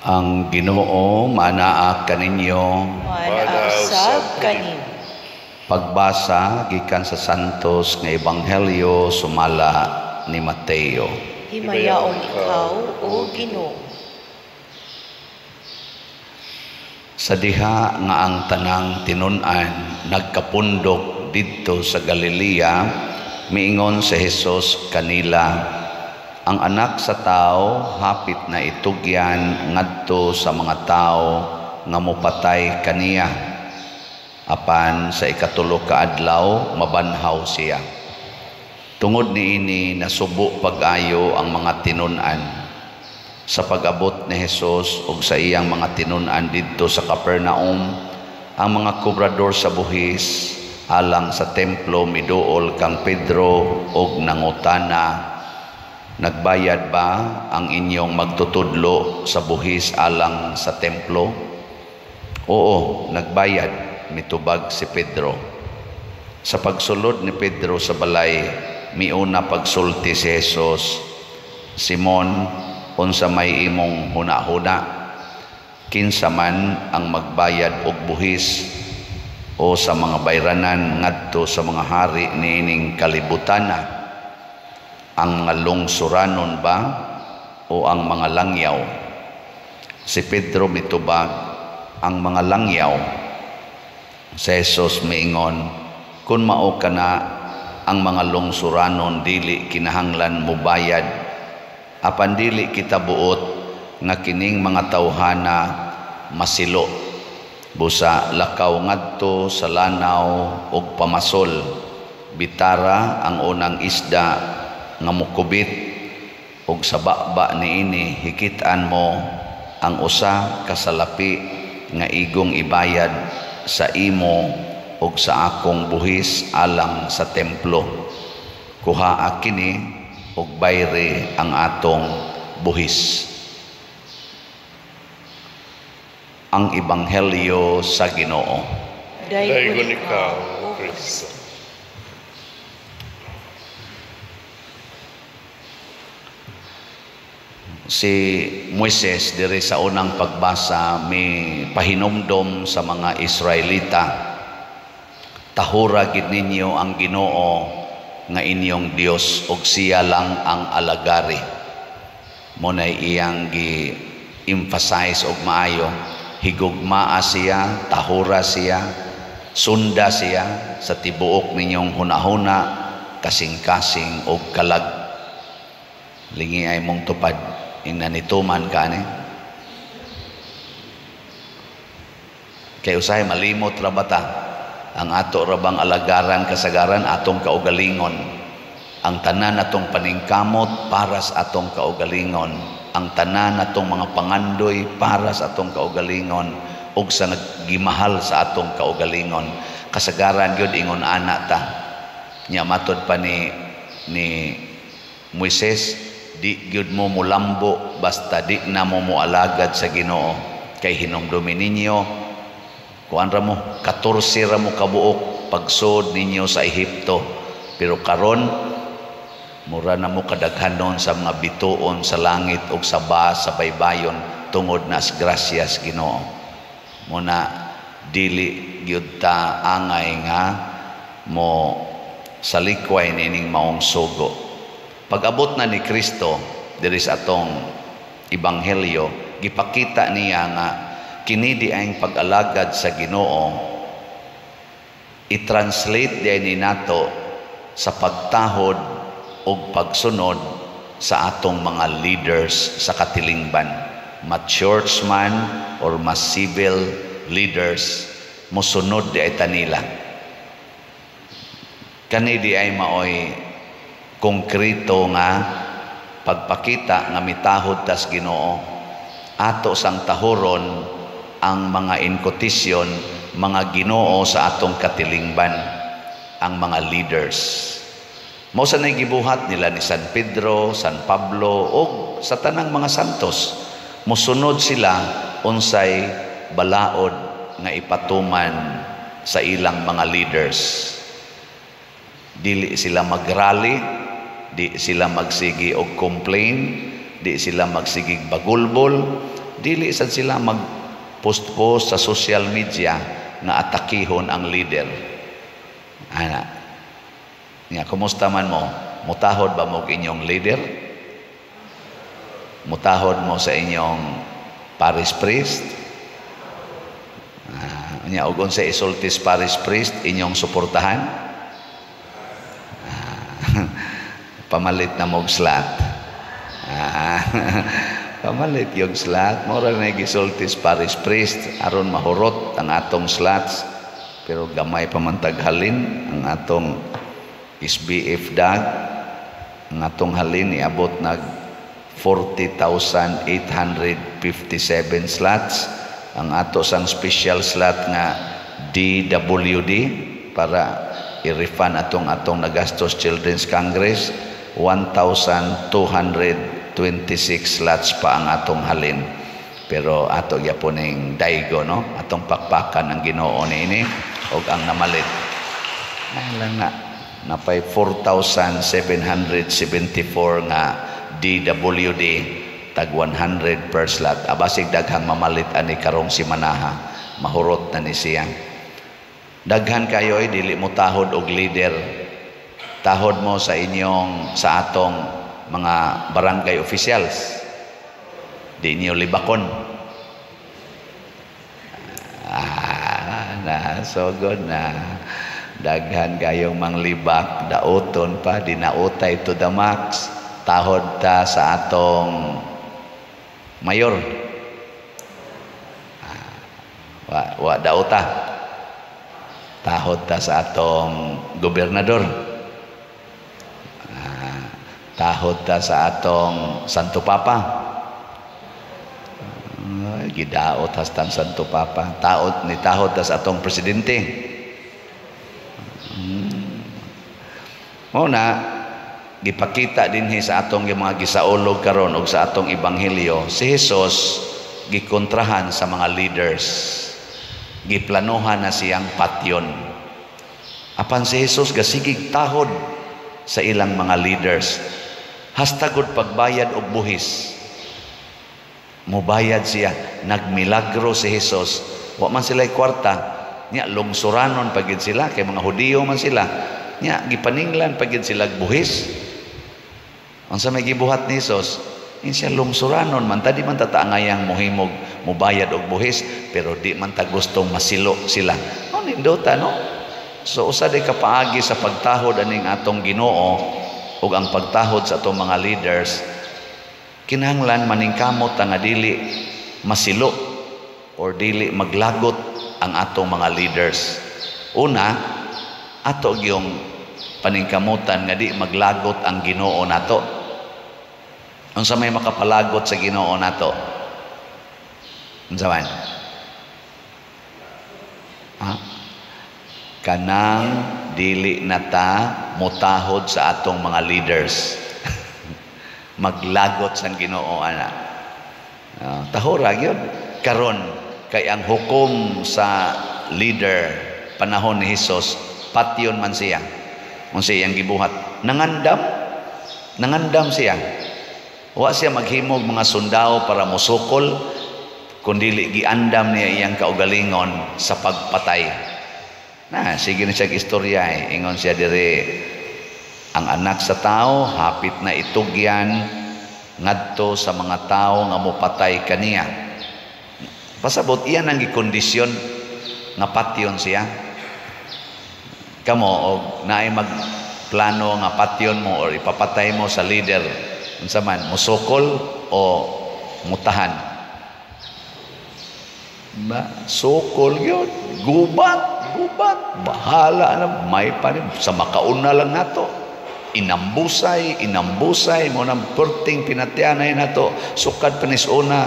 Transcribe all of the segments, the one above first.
Ang Ginoo manaa kaninyo. Manaa usab kanimo. Pagbasa gikan sa Santos nga Ebanghelyo sumala ni Mateo. Himayaon ikaw, o Ginoo. Sa diha nga ang tanang tinun-an nagkapundok didto sa Galilea, miingon si Jesus kanila, ang anak sa tao hapit na itugyan ngadto sa mga tao nga mopatay kaniya. Apan sa ikatulo ka adlaw mabanhaw siya. Tungod niini nasubo pag-ayo ang mga tinun-an. Sa pag-abot ni Jesus ug sa iyang mga tinun-an didto sa Capernaum, ang mga kobrador sa buhis alang sa templo miduol kang Pedro ug nangutana, nagbayad ba ang inyong magtutudlo sa buhis alang sa templo? Oo, nagbayad, mitubag si Pedro. Sa pagsulod ni Pedro sa balay, miuna pagsulti si Jesus, Simon, unsa may imong huna-huna? Kinsa man ang magbayad og buhis o sa mga bayranan ngadto sa mga hari niining kalibutana? Ang mga lungsuranon ba o ang mga langyaw? Si Pedro mitubag, ang mga langyaw. Si Jesus miingon, kun mao kana ang mga lungsuranon dili kinahanglan mobayad, apan dili kita buot nga kining mga tawhana masilo. Busa lakaw ngadto sa lanaw ug pamasol, bitara ang unang isda nga mukubit, ug sa baba niini hikit-an mo ang usa ka salapi nga igong ibayad sa imo ug sa akong buhis alang sa templo. Kuhaa kini ug bayri ang atong buhis. Ang Ebanghelyo sa Ginoo. Daygon ikaw, O Kristo. Si Moises diri sa unang pagbasa may pahinumdom sa mga Israelita, tahura gid ninyo ang Ginoo nga inyong Dios ug siya lang ang alagari. Mo nay iyang gi-emphasize og maayo, higugmaa siya, tahura siya, sunda siya sa tibuok ninyong hunahuna, kasing-kasing og kalag. Lingi ay mong tupad, ingna nituman ka ni. Kay usahay malimot ra bata ang ato ra bang alagaran kasagaran atong kaugalingon. Ang tanan atong paningkamot para sa atong kaugalingon. Ang tanan atong mga pangandoy para sa atong kaugalingon ug sa naggimahal sa atong kaugalingon. Kasagaran gyud ingon ana ta. Nya matod pa ni Moises, di gyud mo mulambo basta di na mo moalagad sa Ginoo. Kay hinumdumi ninyo, kuan ra mo, 14 ra mo kabuok pagsod ninyo sa Ehipto, pero karon mura na mo kadaghanon sa mga bituon sa langit ug sa ba sa baybayon tungod na sa grasyas Ginoo. Muna dili gyud ta angay nga mo salikway nining maong sugo. Pag-abot na ni Kristo diri sa atong ebanghelyo, gipakita niya nga kini di ang pag-alagad sa Ginoo, i-translate di ni nato sa pagtahod ug pagsunod sa atong mga leaders sa katilingban, ma churchman or ma civil leaders, mosunod di ay tanila. Kani di ay maoy konkreto nga pagpakita nga mitahod tas Ginoo. Ato sang tahuron ang mga inkotisyon, mga Ginoo sa atong katilingban, ang mga leaders. Mao sa nay gibuhat nila ni San Pedro, San Pablo ug sa tanang mga santos. Mosunod sila unsay balaod nga ipatuman sa ilang mga leaders. Dili sila magrally, di sila magsigi og complain, di sila magsigig bagulbol, Dili sad sila mag post-post sa social media nga atakihon ang leader. Ana. Nga kumusta man mo? Mutahod ba mo inyong leader? Mutahod mo sa inyong parish priest? Nya og unsa isulti sa parish priest inyong suportahan? Pamalit na mog slot. Pamalit yung slot. Mora na gisulti sa parish priest aron mahurot ang atong slots. Pero gamay pa man taghalin ang atong SBF dag. Ang atong halin iabot nag 40,857 slots. Ang ato sang special slot nga DWD para i-refund atong atong nagastos Children's Congress, 1,226 slots pa ang atong halin. Pero ato gyapon ning daigo, no, atong pakpakan ang Ginoo niini og ang namalit. Ay lang na napay 4,774 nga DWD, tag 100 per slot. Abasig daghang mamalit ani karong simanaha, mahurot na ni siya. Daghan kayo ay dili mo tahod og leader. Tahod mo sa inyong, sa atong mga barangay officials. Di niyo libakon. Na so good na daghan kayong manglibak, daoton pa, dinautay to the max. Tahod ta sa atong mayor. Wa, wa daota. Tahod ta sa atong gobernador. Tahod ta sa atong Santo Papa. Ay, gidaot hastang Santo Papa. Taot ni tahod ta sa atong presidente. Mao na gipakita dinhi sa atong mga gisaulog karon og sa atong ebanghelyo, si Jesus gikontrahan sa mga leaders. Giplanuhan na siyang patyon. Apan si Jesus gasigig tahod sa ilang mga leaders. Hasta gud pagbayad og buhis. Mubayad siya, nagmilagro si Jesus. Wa man sila kwarta, nya lungsuranon pagid sila kay mga Hudiyo man sila. Nya gipaninglan pagid sila buhis. Unsa may gibuhat ni Jesus? In siya lungsuranon man ta, di man ta taangayang mohimog mubayad og buhis, pero di man ta gustong masilo sila. No nindota, no? So usa di kapaagi sa pagtahod aning atong Ginoo ug ang pagtahod sa atong mga leaders, kinahanglan maningkamot ta nga dili masilo or dili maglagot ang atong mga leaders. Una, ato gyung paningkamutan nga di maglagot ang Ginoo nato. Unsa may makapalagot sa Ginoo nato? Unsa man? Ha? Kanang dili na ta mutahod sa atong mga leaders. Maglagot sa Ginoo ana. Tahora gyud karon kay ang hukom sa leader panahon ni Jesus, patyon man siya. Unsa iyang gibuhat? Nangandam. Nangandam siya. Wa siya maghimog mga sundao para mosukol, kundi giandam niya iyang kaugalingon sa pagpatay. Na, sige na siya istorya eh. Ingon siya diri, ang anak sa tao hapit na itugyan ngadto sa mga tao nga mopatay kaniya. Pasabot iyan ang gikondisyon nga patyon siya. Kamo og naay magplano nga patyon mo or ipapatay mo sa leader, unsa man, musukol o mutahan? Ba, sukol gyud, gubat, gubat, bahala na, may pa ni sa makauna lang nato. Inambusay, inambusay, mo nang perting pinatyanay nato, sukad panis una,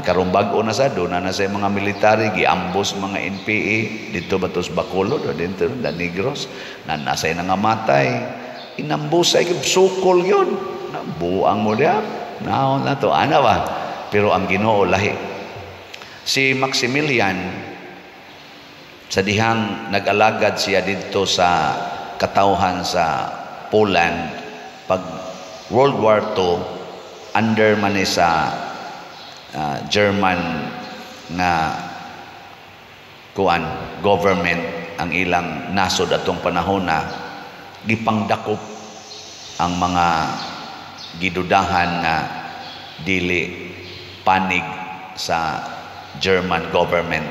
karon bag-o na sa, doon na sa mga military, giambos mga NPA, dito ba tos Bacolod, o dito, da Negros, na nasay nangamatay, inambusay, sukol yun, na, buang mo diya, naon na to, ana ba? Pero ang Ginoo lahi. Si Maximilian, sa dihang nag-alagad siya didto sa katawhan sa Poland, pag World War II, under man ni sa German nga kuan, government, ang ilang nasod atong panahon na gipangdakop ang mga gidudahan nga dili panig sa German government,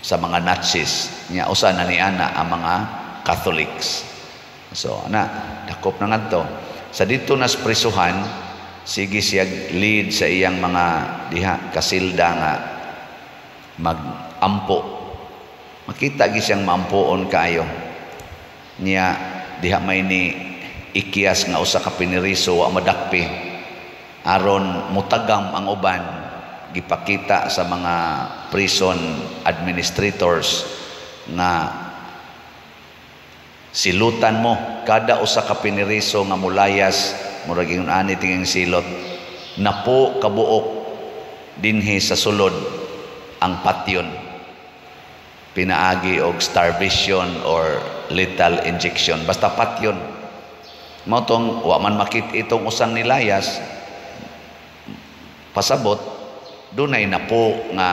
sa mga Nazis nya. Usa na ni ana ang mga Catholics. So ana, dakop na ngadto sa dito nas prisuhan. Sige siya lead sa iyang mga diha kasilda nga magampo. Makita gi siyang maampoon kaayo niya. Diha may ni ikyas nga usa ka piniriso, wa madakpi. Aron mutagam ang uban, gipakita sa mga prison administrators nga silutan mo kada usa ka piniriso nga mulayas. Murag ingon ani tinging silot, napo kabuok dinhi sa sulod ang patyon, pinaagi og starvation or lethal injection, basta patyon. Mao tong wa man makit itong usang nilayas, pasabot dunay napo nga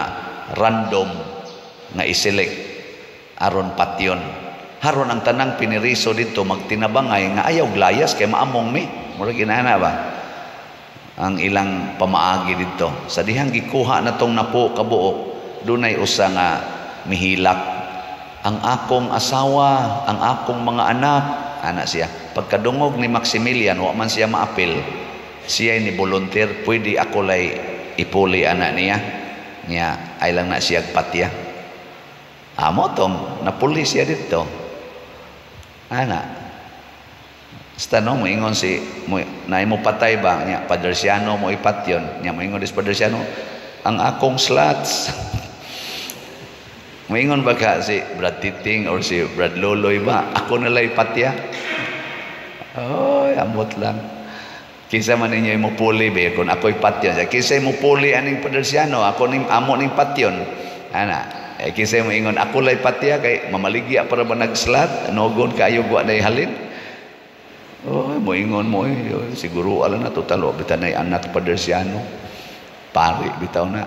random nga iselect aron patyon. Haron ang tanang piniriso dito magtinabangay nga ayaw layas kay maamong mi. Murag inana ba ang ilang pamaagi dito. Sa dihang gikuha na tong napo kabuok, dunay usa nga mihilak, "Ang akong asawa, ang akong mga anak," ana siya. Pagkadungog ni Maximilian, wa man siya maapil, siya ni volunteer, "Pwede ako lay ipuli," ana niya. Niya ay lang na siya patya. Amo tong napuli siya dito ana. Basta no, moingon si mo, na mo patay ba niya, Padre Siano mo ipatyon niya. Moingon dis Padre Siano, "Ang akong slots." Moingon ba ka si Brad Titing or si Brad Loloy ba, "Ako na lay patya"? Oy, amot lang. Kinsa man ninyo mo puli ba kung ako'y patyon? Kinsa mo puli aning Padre Siano, ako ning amo ning patyon. Ana, eh, kinsa mo ingon, "Ako lay patya," kay mamaligya para ba nag-slot, nogon kayo wa nay halin. Oh, moingon mo eh, siguro ala na total bitaw nay anak Padre Siano. Pari bitaw na.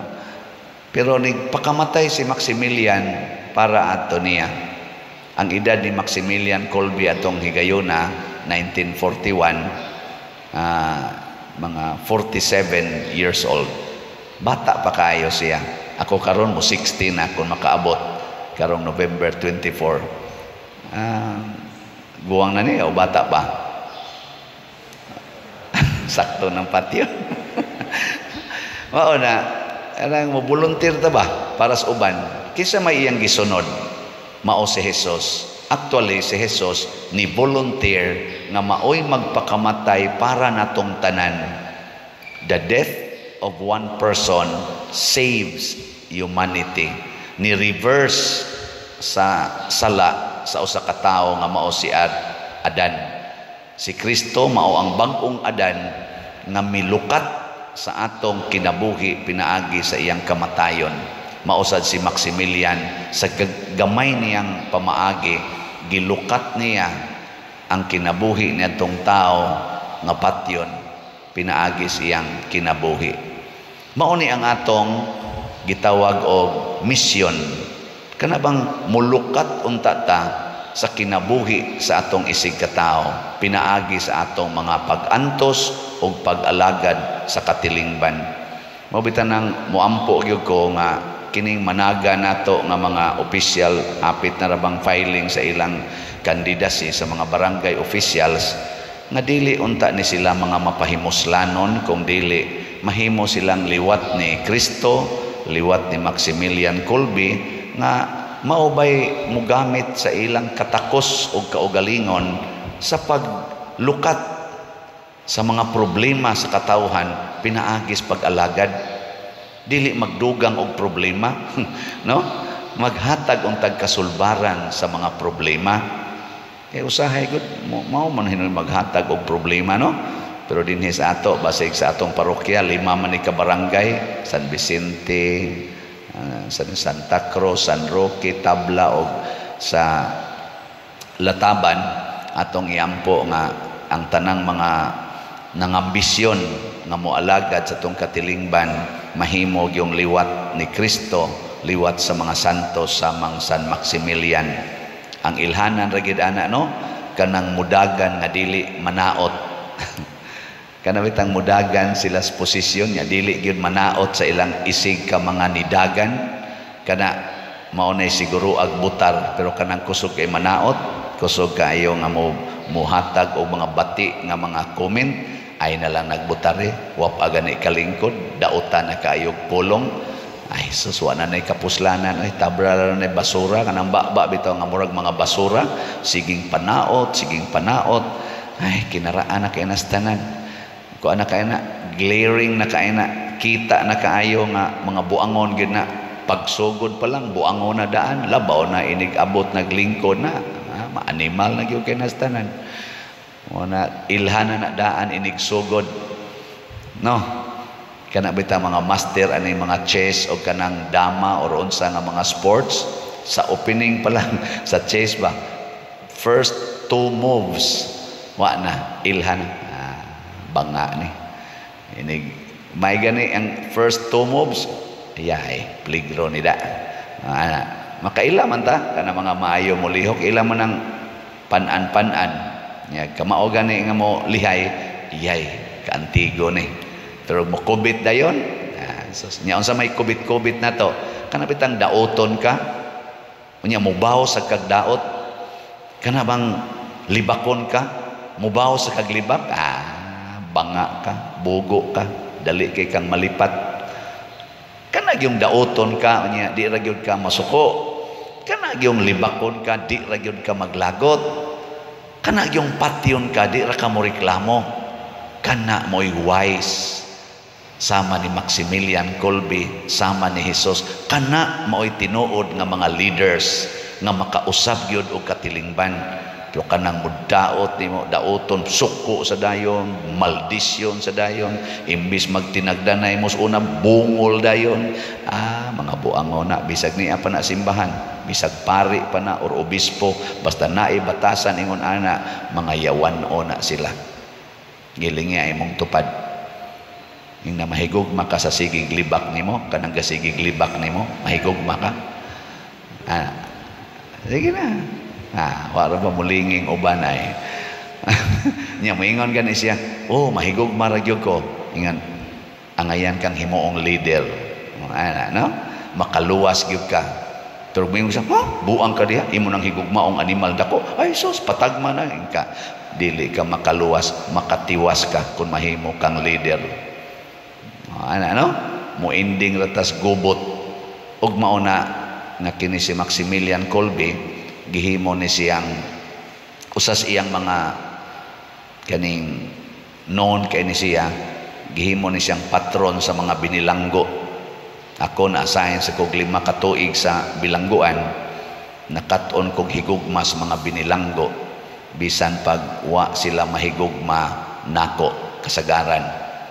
Pero nagpakamatay si Maximilian para ato niya. Ang edad ni Maximilian Kolbe atong higayona, 1941, mga 47 years old. Bata pa kayo siya. Ako karon mo 60 na kung makaabot karong November 24. Guwang na niya o bata pa? Sakto ng patio. Mao na, anang mo volunteer ta ba para sa uban? Kinsa may iyang gisunod? Mao si Jesus. Actually, si Jesus ni volunteer nga maoy magpakamatay para natong tanan. The death of one person saves humanity. Ni reverse sa sala sa usa ka tawo nga mao si Adan. Si Kristo mao ang bag-ong Adan nga milukat sa atong kinabuhi pinaagi sa iyang kamatayon. Mao sad si Maximilian, sa gamay niyang pamaagi, gilukat niya ang kinabuhi niadtong tao nga patyon pinaagi sa iyang kinabuhi. Mao ni ang atong gitawag og mission. Kana bang mulukat unta ta sa kinabuhi sa atong isig katao pinaagi sa atong mga pag-antos ug pag-alagad sa katilingban. Mao nang muampo gyud ko nga kining managa nato nga mga official, apit na ra bang filing sa ilang candidacy sa mga barangay officials, nga dili unta ni sila mga mapahimuslanon kung dili mahimo silang liwat ni Kristo, liwat ni Maximilian Kolbe, nga mao bay mugamit sa ilang katakos o kaugalingon sa paglukat sa mga problema sa katawhan pinaagis pag-alagad. Dili magdugang og problema, no, maghatag untag kasulbaran sa mga problema. Kay usahay gud mao man hinuon maghatag og problema, no? Pero dinhi sa ato, basig sa atong parokya, lima man ni ka barangay: San Vicente, Santa Cruz, San Roque, Tabla og sa Lataban. Atong iampo nga ang tanang mga nangambisyon nga moalagad sa atong katilingban mahimo yung liwat ni Kristo, liwat sa mga santos samang San Maximilian. Ang ilhanan ra gid ana, no, kanang mudagan nga dili manaot. Kana bitang mudagan sila sa posisyon nga dili gyud manaot sa ilang isig ka mga nidagan, kana mao nay siguro ag butar. Pero kanang kusog kay manaot, kusog kaayo nga mo muhatag og mga bati nga mga comment, ay na lang nagbutar eh. Wa pa gani kalingkod, dautan na kaayog pulong. Ay sus, wa na nay kapuslanan ay tabra na nay basura, kanang baba bitaw nga murag mga basura, siging panaot, siging panaot. Ay kinaraan na kay nastanan. Kuan na kay na, glaring na kay na, kita na kaayo nga mga buangon gid na. Pagsugod pa lang buangon na daan, labaw na inig abot naglingkod na. Ah, maanimal na gyud kay nastanan. Mo na ilhanan na daan inig sugod. No. Kana bitaw mga master ani mga chess o kanang dama or unsa nga mga sports, sa opening pa lang sa chess ba, first two moves wa na ilhan, ah, banga ni inig may gani ang first two moves, yay pligro ni da. Ah, makaila man ta kana mga maayo mo lihok, ila man ang pan-an-pan-an nya kamao gani nga mo lihay, yay kaantigo ni. Pero mo kubit dayon, ah, so, nya unsa may kubit-kubit na to, kana bitang daoton ka, unya mubaw sa kagdaot, kana bang libakon ka, mubaw sa kaglibak, ah, banga ka, bugo ka, dali kay kang malipat. Kana gyung daoton ka, unya di ra gyud ka masuko. Kana gyung libakon ka, di ra gyud ka maglagot. Kana gyung patyon ka, di ra ka mo reklamo. Kana mo'y wise. Sama ni Maximilian Kolbe, sama ni Jesus. Kana mao'y tinuod nga mga leaders nga makausab gyud og katilingban. Pero kanang mudaot nimo, daoton, suko sa dayon, maldisyon sa dayon, imbis magtinagdanay mo sa una, bungol dayon. Ah, mga buangon na, bisag niya pa na simbahan, bisag pari pa na or obispo, basta naay batasan ingon ana, mga yawan-o na sila. Giling niya imong tupad. Yung na mahigugma ka sa sigig libak nimo, kanang gasigig libak nimo, mahigugma ka. Ah, sige na. Ah, wala ba mulinging uban ay. Nya moingon gani siya, "Oh, mahigugma ra gyud ko." Ingan angayan kang himuong leader. Ana, no? Makaluwas gyud ka. Pero moingon siya, "Ha? Buang ka diha, imo nang higugmaong animal dako." Ay sus, patagma na ka. Dili ka makaluwas, makatiwas ka kung mahimo kang leader. Ana, no? Moending ratas gubot. Ug mao na nga kini si Maximilian Kolbe gihimo ni siyang usas iyang mga kaning known kay ni siya, gihimo ni siyang patron sa mga binilanggo. Ako na assign sa kog 5 ka tuig sa bilangguan, nakat-on kog higugma sa mga binilanggo bisan pag wa sila mahigugma nako kasagaran.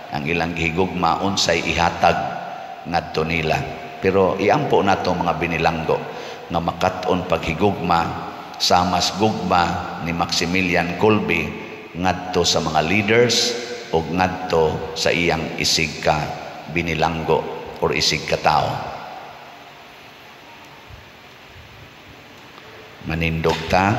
Ang ilang gihigugma unsay ihatag ngadto nila. Pero iampo nato mga binilanggo nga makat-on paghigugma sa mas gugma ni Maximilian Kolbe ngadto sa mga leaders o ngadto sa iyang isig ka binilanggo or isig ka tao. Manindog ta.